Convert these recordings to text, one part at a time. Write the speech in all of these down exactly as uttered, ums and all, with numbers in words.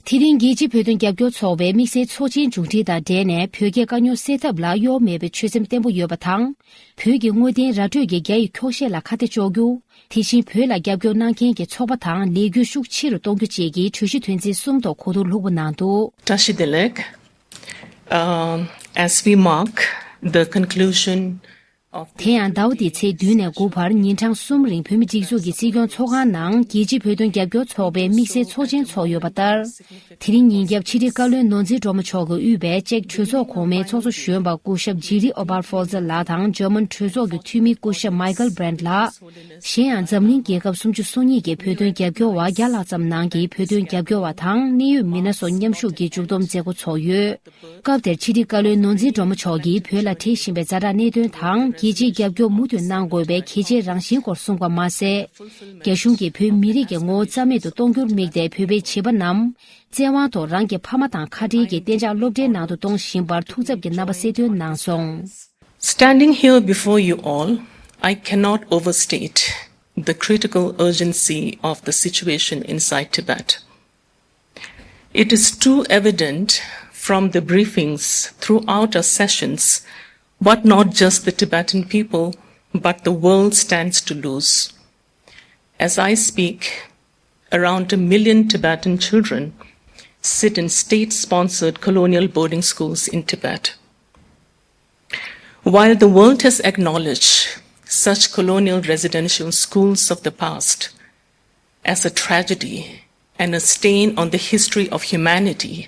དེ་རིང་རྒྱལ་སྤྱིའི་བོད་དོན་རྒྱབ་སྐྱོར་ཚོགས་པའི་དམིགས་བསལ་ཚོགས་ཆེན་མཇུག་སྒྲིལ་དང་འབྲེལ་ནས། བོད་རྒྱའི་དཀའ་རྙོག་སེལ་ཐབས་ལ་གཡོལ་མེད་པའི་ཆོད་སེམས་བརྟན་པོ་ཡོད་པ་དང་། བོད་ཀྱི་དངོས་བདེན་ར་སྤྲོད་ཀྱི་རྒྱ་ཡི་འཁྱོག་བཤད་ལ་ཁ་གཏད་གཅོག་རྒྱུ། དེ་བཞིན་བོད་ལ་རྒྱབ་སྐྱོར་གནང་མཁན་གྱི་ཚོགས་པ་དང་ལས་འགུལ་ཤུགས་ཆེ་རུ་གཏོང་རྒྱུ་བཅས་ཀྱི་གྲོས་གཞི་དོན་ཚན་གསུམ་ཐོག་གོ་བསྡུར་ལྷུག་པོ་གནང་འདུག། བཀྲ་ཤིས་བདེ་ལེགས། Um, as we mark the conclusion of དེ་ཡང་ཟླ་བ་འདིའི་ཚེས་བདུན་ནས་དགུ་བར་ཉིན་གྲངས་གསུམ་རིང་བོད་མིའི་སྒྲིག་འཛུགས་ཀྱི་སྲིད་སྐྱོང་ཚོགས་ཁང་ནང་རྒྱལ་སྤྱིའི་བོད་དོན་རྒྱབ་སྐྱོར་ཚོགས་པའི་དམིགས་བསལ་ཚོགས་ཆེན་ཚོགས་ཡོད་པ་ལྟར། དེ་རིང་ཉིན་རྒྱབ་ཕྱི་དྲིལ་བཀའ་བློན་ནོར་འཛིན་སྒྲོལ་མ་མཆོག་གིས་དབུས་པའི་ཅེཀ་གྲོས་ཚོགས་གོང་མའི་ཚོགས་གཙོ་གཞོན་པ་སྐུ་ཞབས་ཇི་རི་ཨོ་བར་ཧྥོལ་ཙེར་ལགས་དང་འཇར་མན་གྲོས་ཚོགས་ཀྱི་འཐུས་མི་སྐུ་ཞབས་མའི་ཀལ་བྷྲེན་ལགས། གཞན་ཡང་འཛམ་གླིང་རྒྱལ་ཁབ་སུམ་ཅུ་སོ་གཉིས་ཀྱི་བོད་དོན་རྒྱབ་སྐྱོར་བ་བརྒྱ་ལྷག་ཙམ་ནང་གི་བོད་དོན་རྒྱབ་སྐྱོར་བ་དང་གནད་ཡོད་མི་སྣ་སོགས་མཉམ་ཞུགས་ཀྱིས་མཇུག་བསྡོམས་མཛད་སྒོ་ཚོགས་ཡོད། སྐབས་དེར་ཕྱི་དྲིལ་བཀའ་བློན་ནོར་འཛིན་སྒྲོལ་མ་མཆོག་གིས་བོད་ལ་འཕྲད་བཞིན་པའི་ཛ་དྲག་གནད་དོན་དང་རྒྱལ་སྤྱིའི་རྒྱབ་སྐྱོར་མུ་མཐུད་གནང་དགོས་པའི་གལ་ཆེའི་རང་བཞིན་སྐོར་གསུངས་པ་མ་ཟད། རྒྱ་གཞུང་གིས་བོད་མི་རིགས་ཀྱི་ངོ་བོ་རྩ་མེད་དུ་གཏོང་རྒྱུར་དམིགས་ཏེ་བོད་པའི་བྱིས་པ་རྣམས་བཙན་དབང་ཐོག་རང་གི་ཕ་མ་དང་ཁ་བྲལ་གྱིས་གཏན་འཇགས་སློབ་གྲྭའི་ནང་དུ་གཏོང་བཞིན་པར་ཐུགས་འཚབ་ཀྱི་རྣམ་པ་གསལ་སྟོན་གནང་སོང་། Standing here before you all, I cannot overstate the critical urgency of the situation inside Tibet. It is too evident from the briefings throughout our sessions what not just the Tibetan people but the world stands to lose. As I speak, around a million Tibetan children sit in state sponsored colonial boarding schools in Tibet. While the world has acknowledged such colonial residential schools of the past as a tragedy and a stain on the history of humanity,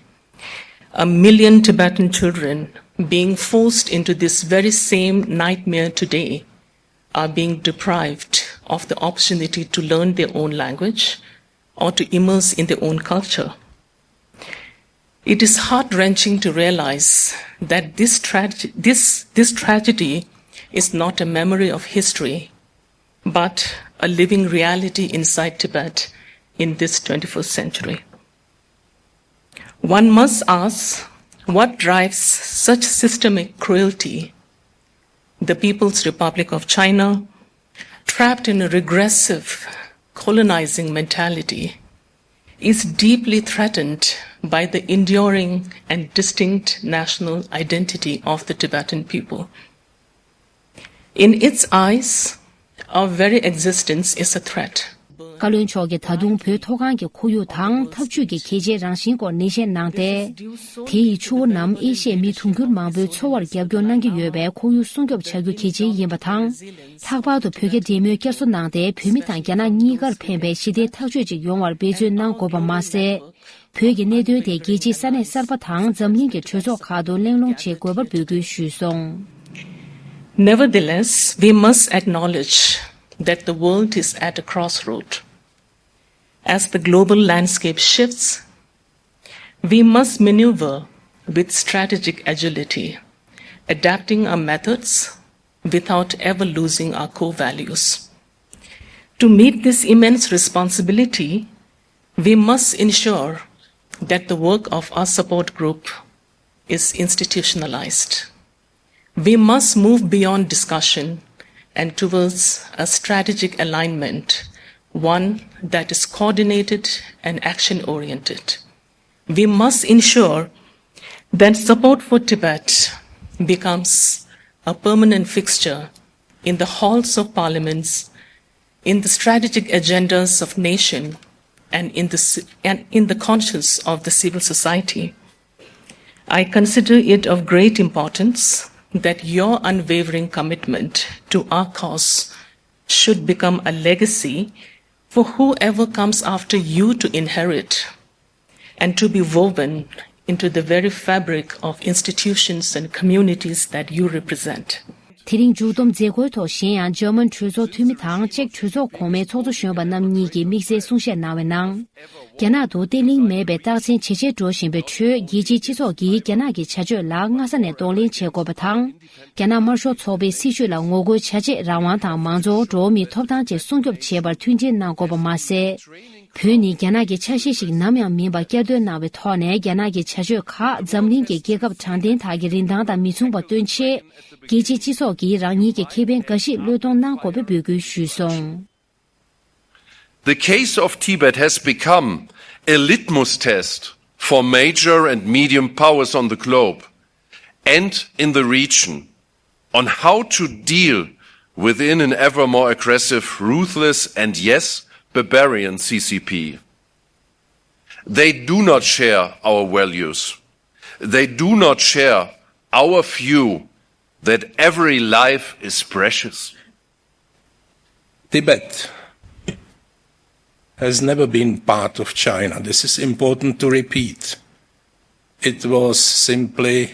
a million Tibetan children being forced into this very same nightmare today are being deprived of the opportunity to learn their own language or to immerse in their own culture. It is heart wrenching to realize that this, trage- this, this tragedy is not a memory of history, but a living reality inside Tibet in this twenty-first century. One must ask what drives such systemic cruelty. The People's Republic of China, trapped in a regressive, colonizing mentality, is deeply threatened by the enduring and distinct national identity of the Tibetan people. In its eyes, our very existence is a threat. བཀའ་བློན་མཆོག་གིས་ད་དུང་བོད་མཐོ་སྒང་གི་ཁོར་ཡུག་དང་འཐབ་ཇུས་ཀྱི་གལ་ཆེའི་རང་བཞིན་སྐོར་ནན་བཤད་གནང་སྟེ། དེ་ཡི་ཆུ་བོ་རྣམས་ཨེ་ཤི་ཡའི་མི་དུང་ཕྱུར་མང་པོའི་འཚོ་བར་རྒྱབ་སྐྱོར་གནང་གི་ཡོད་པས་ཁོར་ཡུག་སྲུང་སྐྱོབ་བྱ་རྒྱུ་གལ་ཆེན་ཡིན་པ་དང་། ལྷག་པར་དུ་བོད་རྒྱ་འབྲེལ་མོལ་བསྐྱར་གསོ་གནང་སྟེ་བོད་མི་དང་རྒྱ་ནག་གཉིས་ཀར་ཕན་པའི་ཞི་བདེ་ཐག་གཅོད་ཅིག་ཡོང་བར་འབད་བརྩོན་གནང་དགོས་པ་མ་ཟད། བོད་ཀྱི་གནད་དོན་དེ་རྒྱལ་སྤྱིའི་ས་གནས་གསར་པ་དང་འཛམ་གླིང་གི་གྲོས་ཚོགས་ཁག་ཏུ་གླེང་སློང་བྱེད་དགོས་པར་འབོད་སྐུལ་ཞུས་སོང་། Nevertheless, we must acknowledge that the world is at a crossroad. As the global landscape shifts, we must maneuver with strategic agility, adapting our methods without ever losing our core values. To meet this immense responsibility, we must ensure that the work of our support group is institutionalized. We must move beyond discussion and towards a strategic alignment, one that is coordinated and action oriented. We must ensure that support for Tibet becomes a permanent fixture in the halls of parliaments, in the strategic agendas of nation, and in the, ci- and in the conscience of the civil society. I consider it of great importance that your unwavering commitment to our cause should become a legacy for whoever comes after you to inherit and to be woven into the very fabric of institutions and communities that you represent. དེ་རིང་མཇུག་བསྡོམས་མཛད་སྒོའི་ཐོག་གཞན་ཡང་འཇར་མན་གྲོས་ཚོགས་འཐུས་མི་དང་ཅེཀ་གྲོས་ཚོགས་གོང་མའི་ཚོགས་གཙོ་གཞོན་པ་རྣམ་གཉིས་ཀྱིས་དམིགས་བསལ་གསུང་བཤད་གནང་བའི་ནང་། རྒྱ་ནག་ཏུ་བརྟན་ལྷིང་མེད་པའི་རྟགས་མཚན་ཇེ་ཆེར་འགྲོ་བཞིན་པའི་ཁྲོད་རྒྱལ་སྤྱིའི་སྤྱི་ཚོགས་ཀྱིས་རྒྱ་ནག་གི་བྱ་སྤྱོད་ལ་སྔ་ས་ནས་གདོང་ལེན་བྱེད་དགོས་པ་དང་། རྒྱ་ནག་དམར་ཤོག་ཚོགས་པའི་སྲིད་བྱུས་ལ་ངོ་རྒོལ་བྱ་ཆེད་རང་དབང་དང་མང་གཙོ། འགྲོ་བ་མིའི་ཐོབ་ཐང་བཅས་སྲུང་སྐྱོབ་བྱེད་པར་མཐུན་རྐྱེན་གནང་དགོས་པ་མ་ཟད། བོད་ནི་རྒྱ་ནག་གི་ཆ་ཤས་ཤིག་ནམ་ཡང་མིན་པ་བསྐྱར་ཟློས་གནང་བའི་ཐོག་ནས་རྒྱ་ནག་གི་བྱ་སྤྱོད་ཁག་འཛམ་གླིང་གི་རྒྱལ་ཁབ་དྲང་བདེན་དག་གི་རིན་ཐང་དང་མི་མཚུངས་པ་སྟོན་ཆེད། རྒྱལ་སྤྱིའི་སྤྱི་ཚོགས་ཀྱིས་རང་ཉིད་ཀྱི་ཁེ་ཕན་འགའ་ཞིག་བློས་གཏོང་གནང་དགོས་པའི་འབོད་སྐུལ་ཞུས་སོང་། The case of Tibet has become a litmus test for major and medium powers on the globe and in the region on how to deal within an ever more aggressive, ruthless, and yes, barbarian C C P. They do not share our values. They do not share our view that every life is precious. Tibet has never been part of China. This is important to repeat. It was simply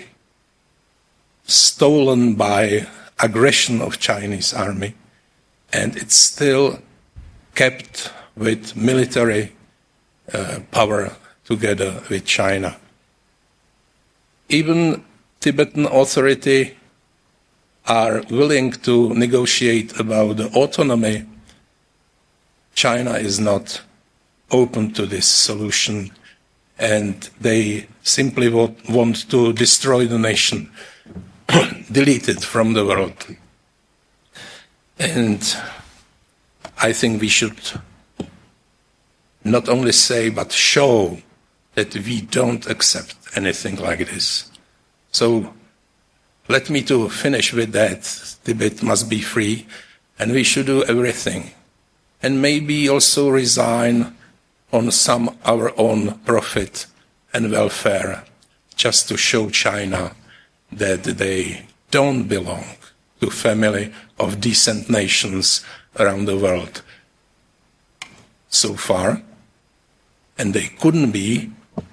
stolen by aggression of Chinese army, and it's still kept with military, uh, power together with China. Even Tibetan authority are willing to negotiate about the autonomy. China is not open to this solution, and they simply wa-, want to destroy the nation, delete it from the world. And I think we should not only say but show that we don't accept anything like this. So let me to finish with that. Tibet must be free, and we should do everything, and maybe also resign on some our own profit and welfare, just to show China that they don't belong to family of decent nations around the world so far, and they couldn't be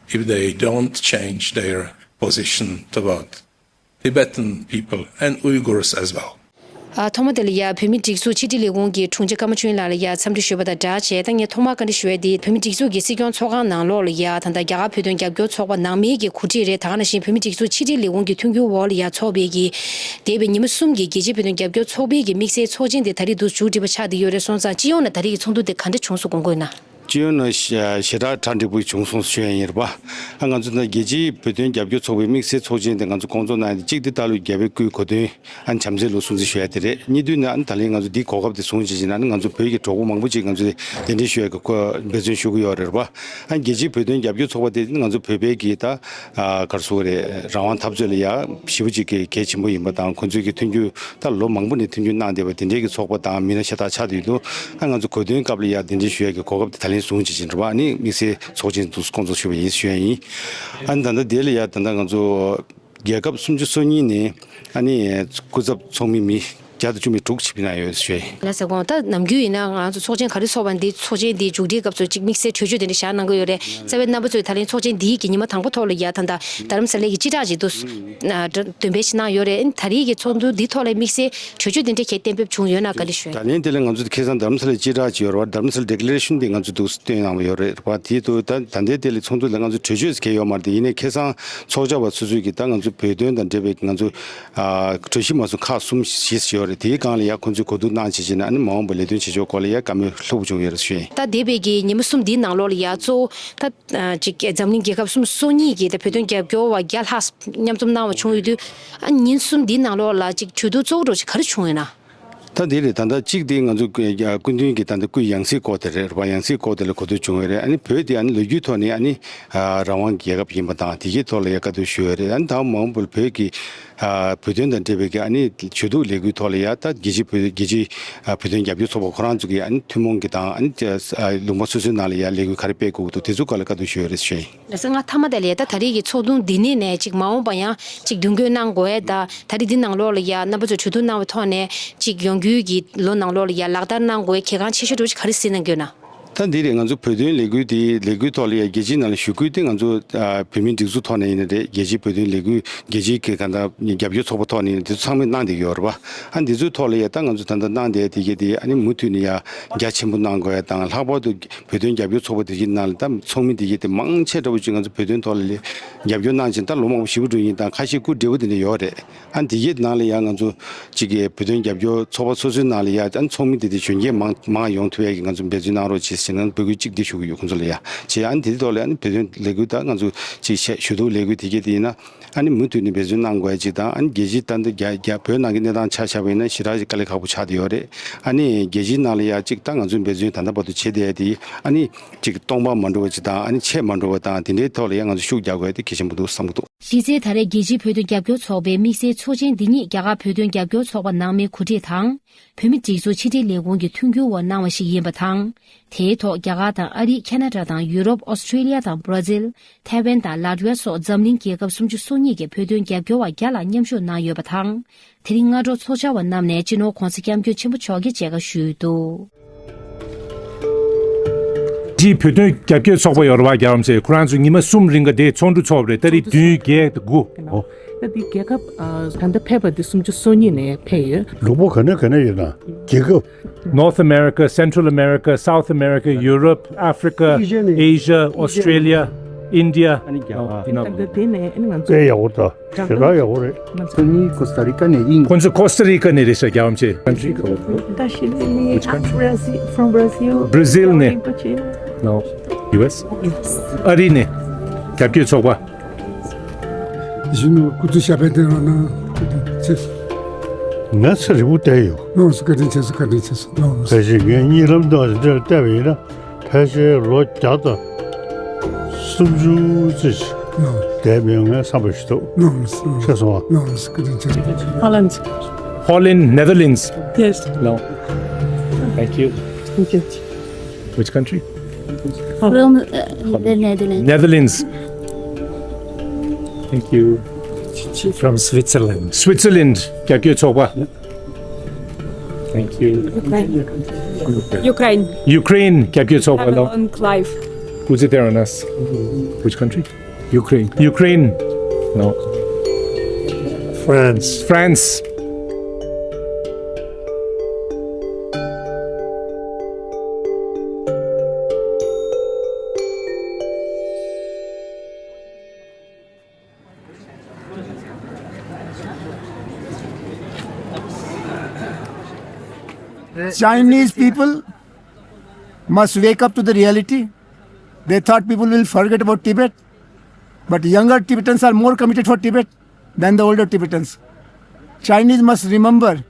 if they don't change their position toward Tibetan people and Uyghurs as well. ཨ། ཐོག་མ་དེ་ལ་ཡ་བོད་མིའི་སྒྲིག་འཛུགས་ཕྱི་དྲིལ་ལས་ཁུངས་ཀྱི་དྲུང་ཆེ་ཀརྨ་ཆོས་དབྱིངས་ལགས་ལ་ཡ་འཚམས་འདྲི་ཞུས་པ་དང་སྦྲགས་བྱས། ད་ངས་ཐོག་མར་བཀའ་འདྲི་ཞུ་ཡ་དེ་བོད་མིའི་སྒྲིག་འཛུགས་ཀྱི་སྲིད་སྐྱོང་ཚོགས་ཁང་ནང་ལོགས་ལ་ཡ་ད་ལྟ་རྒྱ་གར་བོད་དོན་རྒྱབ་སྐྱོར་ཚོགས་པ་ནང་མིའི་གི་གོ་སྒྲིག་རེད། ད་ག་ནང་བཞིན་བོད་མིའི་སྒྲིག་འཛུགས་ཕྱི་དྲིལ་ལས་ཁུངས་ཀྱི་མཐུན་འགྱུར་འོག་ལ་ཡ་ཚོགས་པའི་གི་འདས་པའི་ཉི་མ་གསུམ་གྱི་རྒྱལ་སྤྱིའི་བོད་དོན་རྒྱབ་སྐྱོར་ཚོགས་ཆེན་དེ་ད་རེས་འདུག་མཇུག་སྒྲིལ་བ་ཆགས་བསྡད་ཡོད་རེད། སོང་ཙང་སྤྱི་ཡོངས་ནས་ད་རེས་ཀྱི་ཚོགས་འདུ་དེ་ག་འདྲ་བྱུང་སོང་དགོངས་དགོས་ན། སྤྱི་ཡོངས་ནས་ཞེ་དྲག་གྲ་འགྲིག་པོ་བྱུང་སོང་ཞུ་ཡ་ཡིན་རེད་པ། ཨ། ང་ཚོ་ད་རྒྱལ་སྤྱིའི་བོད་དོན་རྒྱབ་སྐྱོར་ཚོགས་པའི་དམིགས་བསལ་ཚོགས་ཆེན་དེ་ང་ཚོ་བསྐོང་ཚོགས་གནང་ཡ་དེ་གཅིག་དེ་ད་ལོ་རྒྱལ་བའི་སྐུའི་གོ་སྟོན་ཨ་ནི་བྱམས་བརྩེའི་ལོ་སྲུང་བརྩི་ཞུ་ཡ་དེ་རེད། གཉིས་དུས་ནས་ཨ་ནི་ད་ལན་ང་ཚོ་འདིའི་གོ་སྐབས་དེ་བཟུང་བྱས་ཅིག་ན་ཨ་ནི་ང་ཚོ་བོད་ཀྱི་གྲོགས་པོ་མང་པོ་ཅིག་ང་ཚོས་གདན་འདྲེན་ཞུ་ཡ་གི་འབད་བརྩོན་ཞུ་གི་ཡོད་རེད་པ། ཨ་ནི་རྒྱལ་སྤྱིའི་བོད་དོན་རྒྱབ་སྐྱོར་ཚོགས་པ་དེ་ང་ཚོ་བོད་པའི་གི་ད་ཨ་ག་རེ་ཟེར་དགོས་རེད། རང་དབང་འཐབ་རྩོད་ལ་ཡ་ཞེ་པོ་ཅིག་གི་གལ་ཆེན་པོ་ཡིན་པ་དང་། ཁོང་ཚོས་ཀྱི་མཐུན་འགྱུར་ད་ལོ་མང་པོ་ནས་མཐུན་འགྱུར་གནང་བསྡད་པ་དེ་འདྲའི་གི་ཚོགས་པ་དང་མི་སྣ་ཤ་སྟག་ཆགས་བསྡད་འདུག་ཨ་ང་ཚོ་གོ་སྟོན་སྐབས་ལ་ཡ་གདན་འདྲེན་ཞུ་ཡ་གི་གོ་སྐབས་དེ་ད་ལན་བཟུང་བྱས་ཅིག་རེད་པ། ཨ་ནི་དམིགས་བསལ་ཚོགས་ཆེན་དུ་བསྐོང་ཚོགས་ཞུས་པ་ཡིན་ཞུ་ཡ་ཡིན། ཨ་ནི་ད་ལྟ་དེ་ལ་ཡ་ད་ལྟ་ང་ཚོ་རྒྱལ་ཁབ་སུམ་ཅུ་སོ་གཉིས་ནས་ཨ་ནི་སྐུ་ཚབ་ཚོགས་མི་མི་བརྒྱ་དང་བཅུ་མེད་དྲུག་ཅིག་ཕེབས་གནང་ཡོད་ཞུ་ཡ་ཡིན། ལགས་སོ། དགོངས། ད་ནམ་རྒྱུན་ཡིན་ན་ང་ཚོ་ཚོགས་ཆེན་ག་རེ་ཚོགས་པ་འདི་ཚོགས་ཆེན་འདིའི་མཇུག་སྒྲིལ་སྐབས་སུ་ཅིག་དམིགས་བསལ་གྲོས་ཆོད་དེ་འདྲ་བཞག་གནང་གི་ཡོད་རེད། རྩ་བའི་རྣམ་པ་ཚོས་ད་ལན་ཚོགས་ཆེན་འདིའི་གི་ཉི་མ་དང་པོ་ཐོག་ལ་ཡ་ད་ལྟ་རྡ་རམ་ས་ལའི་གི་སྤྱི་བསྒྲགས་ཅིག་འདུག་ཨ། འདོན་སྤེལ་ཞིག་གནང་ཡོད་རེད། ད་རེས་ཀྱི་ཚོགས་འདུ་འདི་ཐོག་ལ་དམིགས་བསལ་གྲོས་ཆོད་དེ་འདྲ་གལ་གཏན་འབེབས་བྱུང་ཡོད་ན་བཀའ་འདྲི་ཞུ་ཡ་ཡིན། ད་ལན་དེ་ལ་ང་ཚོ་ཁ་སང་རྡ་རམ་ས་ལའི་སྤྱི་བསྒྲགས་ཅིག་ཡོད་རེད་པ། རྡ་རམ་ས་ལ་ཌི་ཀི་ལེ་རེ་ཤན་དེ་ང་ཚོ་འདུག་སེ་བཏོན་གནང་བ་ཡོད་རེད་པ། དེའི་ཐོག་ད་ད་ལྟའི་དེ་ལ་ཚོགས་འདུ་ལ་ང་ཚོ་གྲོས་ཆོད་ཟེར་མཁན་ཡོད་མ་རེད་དེ། ཡིན་ནའི་ཁ་སང་ཚོགས་བཅར་བ་སོ་སོས་ཀྱི་ད་ང་ཚོ་བོད་དོན་དང་འབྲེལ་བའི་ང་ཚོ་ཨ་གྲོས་གཞི་མ་སུམ་ཁག་གསུམ་བཞི་ཡོད་རེད། དེའི་སྒང་ལ་ཡ་ཁོང་ཚོས་གོ་བསྡུར་གནང་བྱས་བྱས་ནས་ཨ་ནི་མ་འོངས་པ་ལས་དོན་བྱེད་ཕྱོགས་སྐོར་ལ་ཡ་བཀའ་མོལ་ལྷུག་པོ་བྱུང་ཡོད་རེད་ཞུ་ཡིན། ད་འདས་པའི་གི་ཉི་མ་གསུམ་འདིའི་ནང་ལོགས་ལ་ཡ་གཙོ་བོ་ད་ཨ་ཅིག་འཛམ་གླིང་རྒྱལ་ཁབ་སུམ་ཅུ་སོ་གཉིས་ཀྱི་ད་བོད་དོན་རྒྱབ་སྐྱོར་བ་བརྒྱ་ལྷག་མཉམ་འཛོམས་གནང་བ་བྱུང་ཡོད་དུས། ཨ་ཉིན་གསུམ་འདིའི་ནང་ལོགས་ལ་ཅིག་གྲོས་བསྡུར་གཙོ་བོ་འདྲ་ཅིག་ག་རེ་བྱུང་ཡོད་ན། ད་འདི་རེད། ད་ལྟ་གཅིག་དེ་ང་ཚོ་སྐུ་མདུན་གྱི་ད་ལྟ་སྐུའི་ཡང་སྲིད་སྐོར་དེ་རེད་པ། ཡང་སྲིད་སྐོར་དེ་ལ་གོ་བསྡུར་བྱུང་ཡོད་རེད། ཨ་ནི་བོད་དེ་ཨ་ནི་ལོ་རྒྱུས་ཐོག་ནས་ཨ་ནི་ཨ་རང་དབང་རྒྱལ་ཁབ་ཡིན་པ་དང་དེ་གའི་ཐོག་ལ་ཡ་བཀའ་བསྡུར་ཞུས་ཡོད་རེད། ཨ་ནི་ད་མ་འོངས་པར་བོད་ཀྱི་ཨ་བོད་དོན་དང་འབྲེལ་བའི་གི་ཨ་ནི་ཆོས་ལུགས་ལས་འགུལ་ཐོག་ལ་ཡ་ད་རྒྱལ་སྤྱིའི་བོད་རྒྱལ་སྤྱིའི་ཨ་བོད་དོན་རྒྱབ་སྐྱོར་ཚོགས་པ་ཁོ་རང་ཚོ་གི་ཨ་ནི་ཐུན་མོང་གི་དང་ཨ་ནི་ཨ་ལུང་པ་སོ་སོའི་ནང་ལ་ཡ་ལས་འགུལ་ག་རེ་སྤེལ་དགོས་འདུག་དེ་ཚོ་སྐོར་ལ་བཀའ་བསྡུར་ཞུས་ཡོད་རེད་ཞུ་ཡིན། ལགས་སོ། ང་མཐའ་མ་དེ་ལ་ཡ་ད་ད་རེས་ཀྱི་ཚོགས་ཐུང་འདི་ནས་ནས་ཅིག་མ་འོངས་པ་ཡང་ཅིག་མདུན་སྐྱོད་གནང་དགོས་ཡ་ད། ད་རེས་འདི་ནང་ལོགས་ལ་ཡ་རྣམ་པ་ཚོས་གྲོས་བསྡུར་གནང་བའི་ཐོག་ནས་ཅིག་ཡོང་རྒྱུའི་གི་ལོ་ནང་ལོགས་ལ་ཡ་ལག་བསྟར་གནང་དགོས་གལ་འགངས་ཆེ་ཤོས་འདྲ་བོ་ཅིག་ག་རེ་གཟིགས་གནང་གི་ཡོད་ན། ད་འདི་རེད། ང་ཚོ་བོད་དོན་ལས་འགུལ་དེ་ལས་འགུལ་ཐོག་ལ་ཡ་རྒྱལ་སྤྱིའི་ནང་ལ་ཞུ་སྐུལ་དེ་ང་ཚོ་ཨ་བོད་མིའི་སྒྲིག་འཛུགས་ཐོག་ནས་ཡིན་ན་རེད། རྒྱལ་སྤྱིའི་བོད་དོན་ལས་འགུལ་རྒྱལ་སྤྱིའི་གི་ག་ད་རྒྱབ་སྐྱོར་ཚོགས་པ་ཐོག་ནས་ཡིན་ན་དེ་ཚོ་ཚང་མས་གནང་བསྡད་ཀྱི་ཡོད་རེད་པ། ཨ་འདི་ཚོའི་ཐོག་ལ་ཡ་ད་ང་ཚོ་ད་ལྟ་གནང་བསྡད་དེ་གི་དེ་ཨ་ནི་མུ་མཐུད་ནས་ཡ་རྒྱ་ཆེན་པོ་གནང་དགོས་ཡ་དང་། ལྷག་པར་དུ་བོད་དོན་རྒྱབ་སྐྱོར་ཚོགས་པ་དེ་གི་ནང་ལ་ད་ཚོགས་མི་དེ་གི་དེ་མང་ཆེ་འདྲ་བོ་ཅིག་ང་ཚོ་བོད་དོན་ཐོག་ལ་རྒྱབ་སྐྱོར་གནང་བྱས་ད་ལོ་མང་པོ་ཞེ་པོ་འགྲོ་ཡིན་དང་། ཁ་ཤས་སྐུ་བགྲེས་པོ་དེ་འདྲ་ཡོད་རེད། ཨ་འདི་གའི་ནང་ལ་ཡང་ང་ཚོ་གཅིག་གི་བོད་དོན་རྒྱབ་སྐྱོར་ཚོགས་པ་སོ་སོའི་ནང་ལ་ཡང་ཨ་ཚོགས་མི་དེ་དེ་གཞོན་སྐྱེས་མང་མང་ཡོང་ཐུབ་ཡས་ཀྱི་ང་ཚོ་འབད་བརྩོན་གནང་རོགས་བྱེད་ བྱས་ན་འབོད་སྐུལ་གཅིག་འདི་ཞུ་གི་ཡོད་ཁོང་ཚོ་ལ་ཡ། བྱས་ཨ་ནི་དེ་དུས་ཐོག་ལ་ཨ་ནི་བོད་དོན་ལས་འགུལ་དང་ང་ཚོ་ཅིག་བཤད་ཞུ་གཏུག་ལས་འགུལ་དེ་གས་དེ་ཡིན་ན། ཨ་ནི་མུ་མཐུད་ནས་འབད་བརྩོན་གནང་དགོས་ཡ་གཅིག་དང་། ཨ་ནི་རྒྱལ་སྤྱིའི་ད་ལྟ་རྒྱ་རྒྱ་བོད་ནང་གི་གནས་སྟངས་ཆ་བཞག་པ་ཡིན་ན་ཞེ་དྲག་ཅིག་དཀའ་ལས་ཁག་པོ་ཆགས་བསྡད་ཡོད་རེད། ཨ་ནི་རྒྱལ་སྤྱིའི་ནང་ལ་ཡ་གཅིག་ད་ང་ཚོས་འབད་བརྩོན་ད་ལྟ་བར་དུ་བྱེད་བསྡད་ཡ་དེ་ཨ་ནི་ཅིག་སྟོང་པ་མ་འགྲོ་བ་གཅིག་དང་། ཨ་ནི་ཆད་མ་འགྲོ་བ་དང་། དེ་འདྲའི་ཐོག་ལ་ཡ་ང་ཚོ་ཤུགས་རྒྱག་དགོས་ཡ་དེ་གལ་ཆེན་པོ་འདུག་བསམ་གྱི་འདུག། གཞི་རྩའི་ད་རེས་རྒྱལ་སྤྱིའི་བོད་དོན་རྒྱབ་སྐྱོར་ཚོགས་པའི་དམིགས་བསལ་ཚོགས་ཆེན་འདི་ཉིད་རྒྱ་གར་བོད་དོན་རྒྱབ་སྐྱོར་ཚོགས་པ་ནང་མའི་གོ་སྒྲིག་དང་། བོད་མི་སྒྲིག་འཛུགས་ཕྱི་དྲིལ་ལས་ཁུངས་ཀྱི་མཐུན་འགྱུར་འོག་གནང་བ་ཞིག་ཡིན་པ་དང་། དེའི་ཐོག་རྒྱ་གར་དང་ཨ་རི། ཁ་ན་ཌ་དང་ཡུ་རོབ། ཨོ་སི་ཁྲེ་ལི་ཡ་དང་བྷར་ཛིལ། ཐའེ་ཝན་དང་ལཱ་ཏི་ཝི་ཡ་སོགས་འཛམ་གླིང་རྒྱལ་ཁབ་སུམ་ཅུ་སོ་གཉིས་ཀྱི་བོད་དོན་རྒྱབ་སྐྱོར་བ་བརྒྱ་ལྷག་མཉམ་ཞུགས་གནང་ཡོད་པ་དང་། དེ་རིང་སྔ་དྲོ་ཚོགས་བཅར་བ་རྣམས་ནས་སྤྱི་ནོར་༧གོང་ས་༧སྐྱབས་མགོན་ཆེན་པོ་མཆོག་གི་མཇལ་ཁ་ཞུས་འདུག། འདི་བོད་དོན་རྒྱབ་སྐྱོར་ཚོགས་པ་ཡོད་རེད་པ། རྒྱལ་བ་རིན་པོ་ཆེ་ཁོ་རང་ཚོ་ཉི་མ་གསུམ་རིང་ག་དེ་ཚོགས་འདུ་ཚོགས་པ་རེད། ཏ་རིག་བདུན་བརྒྱད་དང་དགུ། ད་འདི་རྒྱལ་ཁབ་ཨ་ད་ལྟ་ཕེབས་པ་འདི་སུམ་ཅུ་སོ་གཉིས་ནས་ཕེབས་ཡོད། ལུང་པ་ག་ནས་ག་ནས་ཡོད་ན་རྒྱལ་ཁབ། North America, Central America, South America, Europe, Africa, Asia, Australia, India. ད་ལྟ་དེ་ནས་ཨ་ནི་ང་ཚོ་དཔེ་ཡག་པོ་དང་ཞེ་དྲག་ཡག་པོ་རེད། ཁོ་གཉིས་ཀོ་སྟ་རི་ཀ་ནས་ཡིན། ཁོ་ཚོ་ཀོ་སྟ་རི་ཀ་ནས་རེད་ཤག་རྒྱལ་བ་རིན་པོ་ཆེ། Country? Which country? Brazil. From Brazil. Brazil ནས། No. U S? ཨ་རི་ནས། རྒྱབ་སྐྱོར་ཚོགས་པ། གཞོན་ནུ་སྐུ་ཚེ་ཞབས་པད་བརྟན་རོགས་གནང་། བཀའ་དྲིན་ཆེ་ཞུ། ང་ཚེ་རིང་པོ་བསྡད་ཡོད། ནོར་སུ་བཀའ་དྲིན་ཆེ་ཞུ། བཀའ་དྲིན་ཆེ་ཞུ། ནོར་སུ། ཕལ་ཆེར་ངས་གཉིད་ལམ་དུ་འདིར་བལྟས་པ་ཡིན་ན་ཕལ་ཆེར་ལོ་བརྒྱ་དང་སུམ་ཅུ་ཙམ་ཞིག་བསྡད་མི་ཡོང་ངས་བསམ་པ་ཞིག་འདུག། ནོར་སུ། ཤེས་སོང་ང་། ནོར་སུ། བཀའ་དྲིན་ཆེ་ཞུ། Holland. Holland, Netherlands. Yes. No. Thank you. Thank you. Which country? From uh, the Netherlands. Netherlands. Thank you. From Switzerland. Switzerland རྒྱབ་སྐྱོར་ཚོགས་པ། Thank you. Ukraine. Ukraine རྒྱབ་སྐྱོར་ཚོགས་པ་ལ། Have a long life. Who's there on us? Which country? Ukraine. Ukraine. No. France. France. Chinese people must wake up to the reality. They thought people will forget about Tibet, but younger Tibetans are more committed for Tibet than the older Tibetans. Chinese must remember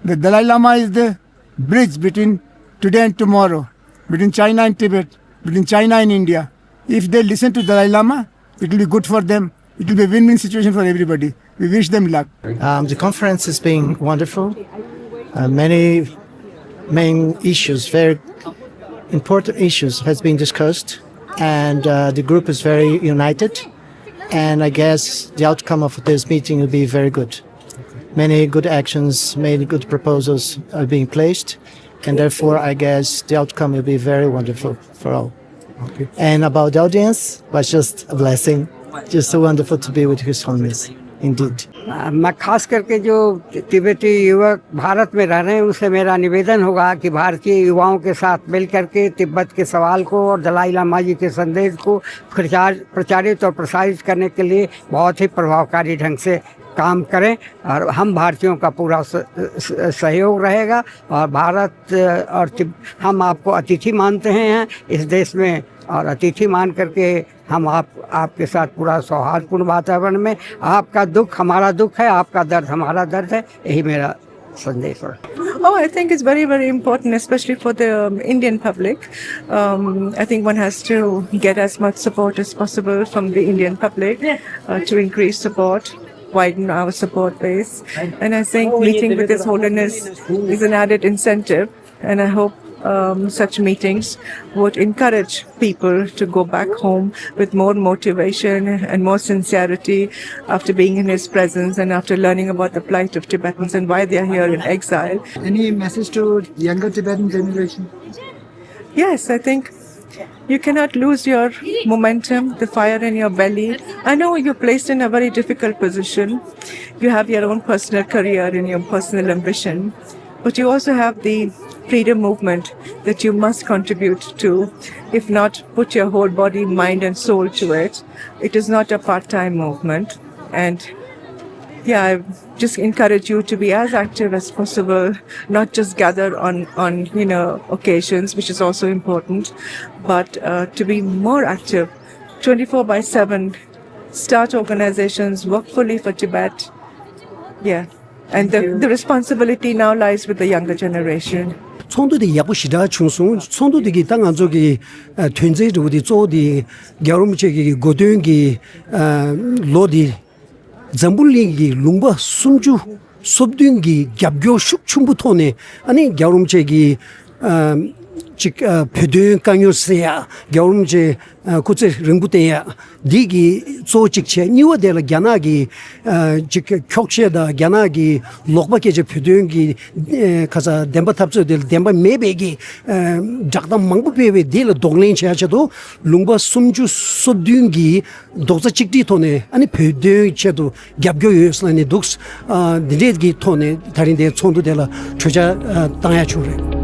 the Dalai Lama is the bridge between today and tomorrow, between China and Tibet, between China and India. If they listen to Dalai Lama, it will be good for them. It will be a win-win situation for everybody. We wish them luck. Um, the conference has been wonderful. Uh, many main issues, very important issues, has been discussed, and uh, the group is very united. And I guess the outcome of this meeting will be very good. Many good actions, many good proposals are being placed, and therefore I guess the outcome will be very wonderful for all. Okay. And about the audience, was just a blessing. Just so wonderful to be with His Holiness, indeed. मैं खास करके जो तिब्बती युवक भारत में रह रहे हैं, उनसे मेरा निवेदन होगा कि भारतीय युवाओं के साथ मिल करके तिब्बत के सवाल को और दलाई लामा जी के संदेश को प्रचार प्रचारित और प्रसारित करने के लिए बहुत ही प्रभावकारी ढंग से काम करें। और हम भारतीयों का पूरा स, स, सहयोग रहेगा। और भारत और तिब, हम आपको अतिथि मानते हैं इस देश में, और अतिथि मान करके हम आप आपके साथ पूरा सौहार्दपूर्ण वातावरण में। आपका दुख हमारा दुख है, आपका दर्द हमारा दर्द है, यही मेरा संदेश है। Oh, I think it's very, very important, especially for the um, Indian public. Um, I think one has to get as much support as possible from the Indian public uh, to increase support, widen our support base. And I think meeting with His Holiness is an added incentive. And I hope um, such meetings would encourage people to go back home with more motivation and more sincerity after being in His presence and after learning about the plight of Tibetans and why they are here in exile. Any message to younger Tibetan generation? Yes, I think you cannot lose your momentum, the fire in your belly. I know you're placed in a very difficult position. You have your own personal career and your personal ambition. But you also have the freedom movement that you must contribute to, if not put your whole body, mind, and soul to it. It is not a part time movement. And Yeah, I just encourage you to be as active as possible, not just gather on, on you know, occasions, which is also important, but uh, to be more active, twenty-four by seven, start organizations, work fully for Tibet. Yeah. And the, the responsibility now lies with the younger generation. ཚོགས་འདུ་དེ་ཡག་པོ་ཞེ་དྲག་བྱུང་སོང་། ཚོགས་འདུ་དེ་གིས་ད་ང་ཚོ་གི་ཨ་དོན་ཚན་དྲུག་པོ་དེ་གཙོ་བོ་དེ་རྒྱལ་བ་རིན་པོ་ཆེ་གི་གོ་སྟོན་གྱི་ཨ་ལོ་དེ། འཛམ་བུ་གླིང་གི་ལུང་པ་སུམ་ཅུ་སོ་བདུན་གྱི་རྒྱབ་སྐྱོར་ཤུགས་ཆེན་པོ་ཐོག་ནས། ཨ་ནི་རྒྱལ་བ་རིན་པོ་ཆེ་གི་ཨ་ཅིག་ཨ་བོད་དོན་དཀའ་རྙོག་སེལ་ཡ། རྒྱལ་བ་རིན་པོ་ཆེ་ཨ་སྐུ་ཚེ་རིང་པོ་བརྟན་ཡ། འདི་གི་གཙོ་བོ་གཅིག་བྱས། གཉིས་པ་དེ་ལ་རྒྱ་ནག་གི་ཨ་ཅིག་འཁྱོག་བཤད་དང་རྒྱ་ནག་གི་ལོག་པ་སྐད་ཆ། བོད་དོན་གྱི་ཨ་ཁ་ས་བདེན་པ་འཐབ་རྩོད་དེ་ལ་བདེན་པ་མེད་པའི་གི་ཨ་བསྒྲགས་གཏམ་མང་པོ་སྤེལ་བའི་དེ་ལ་གདོང་ལེན་བྱེད་ཡ་ཆེད་དུ། ལུང་པ་སུམ་ཅུ་སོ་བདུན་གྱི་རྡོག་རྩ་གཅིག་སྒྲིལ་ཐོག་ནས་ཨ་ནི་བོད་དོན་ཆེད་དུ་རྒྱབ་སྐྱོར་ཡོད་ཟེར་ནས་འདུག་ཨ་འདི་འདྲས་ཀྱི་ཐོག་ནས་ད་རིང་འདིའི་ཚོགས་འདུ་དེ་ལ་གྲོས་འཆར་ཨ་བཏང་ཡ་བྱུང་རེད།